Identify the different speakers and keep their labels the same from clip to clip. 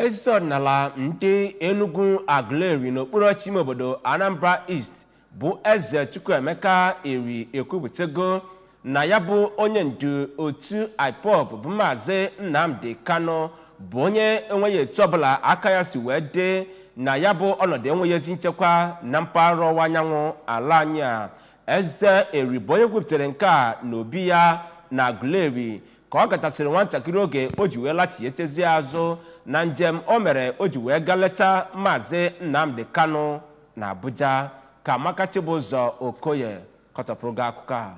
Speaker 1: Eze ọdịnala ndị Enugu Aguleri n'okpuru ọchịchị ime obodo Anambra East bụ Eze Chukwuemeka Eri ekwupụtago na ya bụ onye ndu otu IPOB bụ Maazị Nnamdi Kanu bụ onye enweghị etu ọbụla aka ya si wee dị na ya bụ ọnọdụ enweghị ezi nchekwa na mpaghara ọwụwa anyanwụ ala anyị a. Eze Eri bụ onye kwupụtara nke a n'obi ya na Aguleri ka ọ gatasịrị nwatakịrị oge o ji wee lachietezie azụ na njem o mere o ji wee gaa leta Maazị Nnamdi Kanu na Abuja. Ka Amaka Chibụzọ Okoye kọtọpụrụ gị akụkọ a.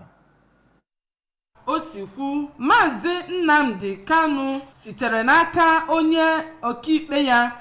Speaker 2: O si kwu, Maazị Nnamdi Kanu sitere n'aka onye ọkaikpe ya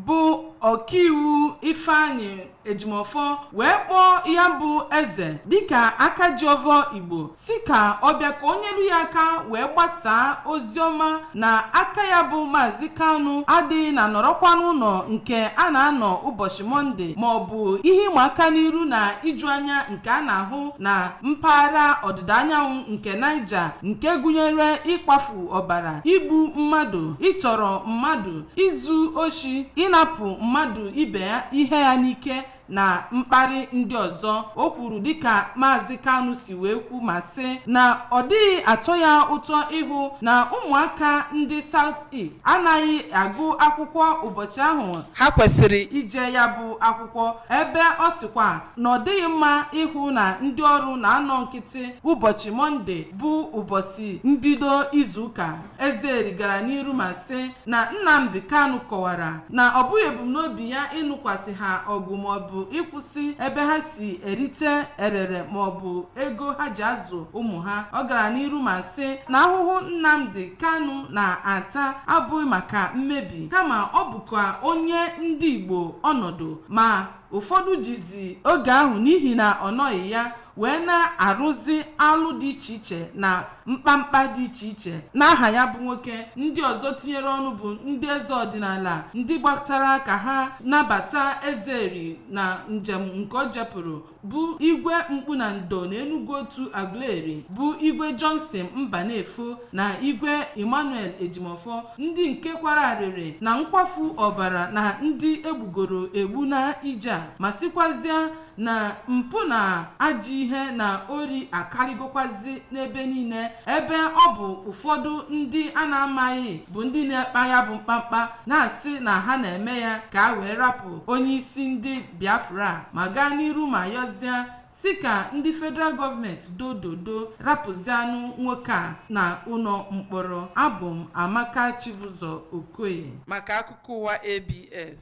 Speaker 2: bụ ọkaiwu Ifeanyi Ejiofor wee kpọọ ya bụ eze dịka aka ji ọfọ Igbo si ka ọ bịa ka o nyere ya aka wee gbasaa ozi ọma na aka ya bụ Maazị Kanu adịghị na nọrọkwa n'ụlọ nke a na-anọ ụbọchị Mọnde ma ọ bụ ihe ịma aka n'iru na iju anya nke a na-ahụ na mpaghara ọdịda anyanwụ nke Niger nke gụnyere ịkpafu ọbara, igbu mmadụ, ịtọrọ mmadụ, izu oshi, ịnapụ mmadụ ibe ya ihe ya n'ike na mkparị ndị ọzọ. O kwuru dịka Maazị Kanu si wee kwu ma sị na ọ dịghị atọ ya ụtọ ịhụ na ụmụaka ndị South East anaghị agụ akwụkwọ ụbọchị ahụ ha kwesịrị ije ya bụ akwụkwọ, ebe ọ sịkwa na ọ dịghị mma ịhụ na ndị ọrụ na-anọ nkịtị ụbọchị Mọnde bụ ụbọchị mbido izuụka. Eze gara n'iru ma sị na Nnamdi Kanu kọwara na ọ bụghị ebumnobi ya ịnụkwasị ha ọgụ maọbụ ịkwụsị ebe ha si erite erere maọbụ ego ha ji azụ ụmụ ha. Ọ gara n'iru ma sị na ahụhụ Nnamdi Kanu na-ata abụghị maka mmebi, kama ọ bụkwa onye ndị Igbo ọnọdụ, ma ụfọdụ jizi oge ahụ n'ihi na ọ nọghị ya wee na-arụzi alụ dị iche iche na mkpamkpa dị iche iche n'aha ya bụ nwoke. Ndị ọzọ tinyere ọnụ bụ ndị eze ọdịnala ndị gbatara ka ha nabata Eze Eri na njem nke o jepụrụ, bụ Igwe Mkpunando na Enugu Otu Aguleri, bụ Igwe Johnson Mbanefo na Igwe Emmanuel Ejimofor, ndị nke kwara arịrị na nkwafu ọbara na ndị egbugoro egbu na ije a, ma sịkwazie na mpụ na ajọ ihe na ori akarịgokwazi n'ebe niile, ebe ọ bụ ụfọdụ ndị a na-amaghị bụ ndị na-ekpa ya bụ mkpamkpa na-asị na ha na-eme ya ka a wee rapụ onye isi ndị Biafra, ma gaa n'iru ma yọzie si ka ndị federal gọọmenti dododo rapụzianụ nwoke a na ụlọ mkpọrọ. Abụ m Amaka Chibụzọ Okoye maka akụkọ ụwa ABS.